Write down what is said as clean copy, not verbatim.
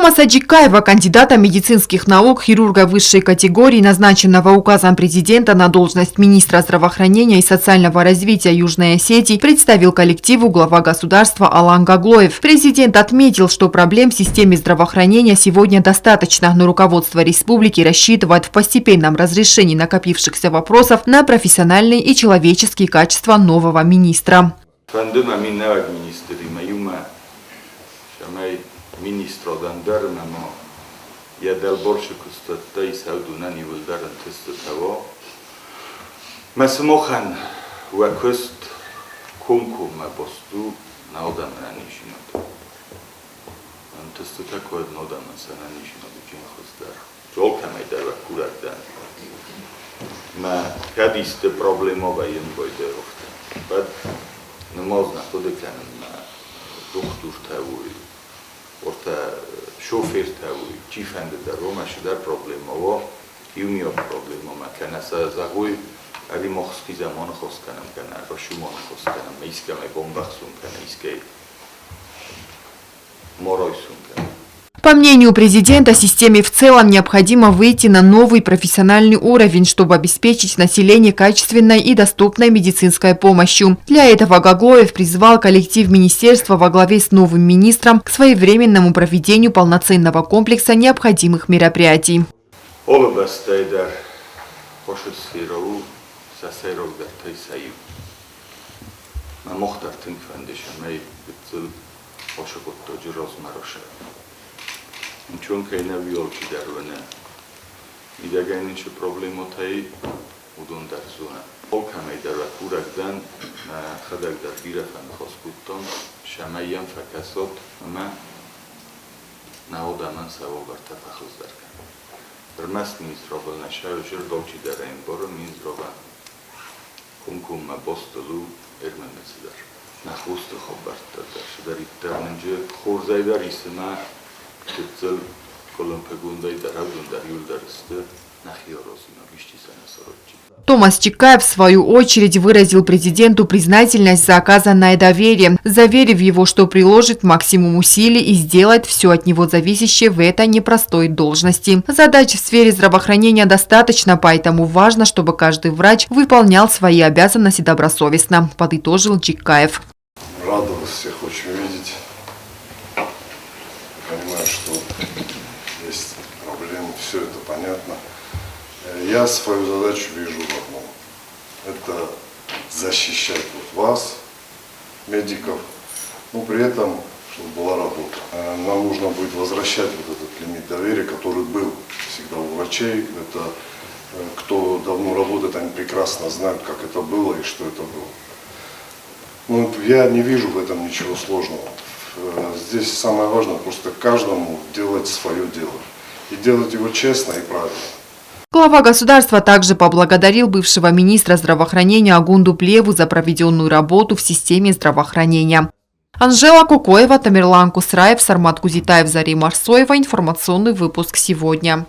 Томаса Джиккаева, кандидата медицинских наук, хирурга высшей категории, назначенного указом президента на должность министра здравоохранения и социального развития Южной Осетии, представил коллективу глава государства Алан Гаглоев. Президент отметил, что проблем в системе здравоохранения сегодня достаточно, но руководство республики рассчитывает в постепенном разрешении накопившихся вопросов на профессиональные и человеческие качества нового министра. Фӕнды мӕ минӕвӕг министримӕ иумӕ, цӕмӕй министрадӕн дӕр ӕмӕ ма йӕ дӕлбар цы куыстуӕттӕ ис, уыдонӕн иууылдӕр ӕнтыстытӕ уа. Мӕ сымахӕн уӕ куыст комкоммӕ баст у нӕ адӕмы ӕнӕниздзинад. Ӕнтыстытӕ куы уӕд нӕ адӕмӕн сӕ ӕнӕниздзинады джын хуыздӕр. Алкӕмӕй дӕр уӕ курӕг дӕн. Мӕ кӕд исты проблемӕ вӕййы байдайрохтӕ, уӕд нымадз нӕ хъуыды кӕнын мӕ дохтуртӕ уой, ортӕ шофертӕ уой, чифӕнды дӕр уомӕ цыдӕр проблемӕ уа, иумиаг проблемӕ ма кӕнӕ сӕ зӕгъуй, ӕви мах хъизӕманы хос кӕнӕм кӕнӕ рӕсугъд хос кӕнӕм, искӕмӕй бамбӕхсун кӕнӕ искӕй ма райсун кӕнӕ. По мнению президента, системе в целом необходимо выйти на новый профессиональный уровень, чтобы обеспечить население качественной и доступной медицинской помощью. Для этого Гаглоев призвал коллектив министерства во главе с новым министром к своевременному проведению полноценного комплекса необходимых мероприятий. Алы бӕстӕйы дӕр хосы сферӕ у сӕ сӕйрагдӕртӕй сӕ иу. Мӕ мах дӕр тынг фӕнды, цӕмӕй гыццыл хосы хъуыддаджы размӕ расайӕм. Нчон кӕй нӕ уый алчидӕр уыны. Мидӕгӕй нын цы проблемӕтӕ и, уыдон дӕр зонӕм. Алкӕмӕй дӕр уӕ курӕг дӕн, мӕхӕдӕг дӕр бирӕ фӕныхас кодтон, цӕмӕй йӕм фӕкӕсат ӕмӕ нӕ адӕмӕн сӕ уавӕртӕ фӕхуыздӕр кӕнӕм. Ӕрмӕст Минздравыл нӕ сӕвзӕрд алчидӕр ӕмбары, Минздравӕн комкоммӕ бастыл у ӕрмӕст цыдӕр. Нӕ хосты хабӕрттӕ дӕр цыдӕриддӕр нынджы хорзӕй дӕр исы мӕ гыццыл къуылымпыгондӕй дӕр уыдон дӕр иуылдӕр сты нӕхи аразинаг исчи сӕ нӕ саразджын. Томас Чикаев, в свою очередь, выразил президенту признательность за оказанное доверие, заверив его, что приложит максимум усилий и сделает все от него зависящее в этой непростой должности. Задач в сфере здравоохранения достаточно, поэтому важно, чтобы каждый врач выполнял свои обязанности добросовестно, подытожил Чикаев. Рада вас всех очень видеть. Понимаю, что есть проблемы, все это понятно. Я свою задачу вижу в одном. Это защищать вот вас, медиков, но при этом, чтобы была работа. Нам нужно будет возвращать вот этот лимит доверия, который был всегда у врачей. Это кто давно работает, они прекрасно знают, как это было и что это было. Ну, я не вижу в этом ничего сложного. Здесь самое важное просто каждому делать свое дело. И делать его честно и правильно. Глава государства также поблагодарил бывшего министра здравоохранения Агунду Плеву за проведенную работу в системе здравоохранения. Анжела Кокоева, Тамерлан Кусраев, Сармат Кузитаев, Зарима Арсоева. Информационный выпуск сегодня.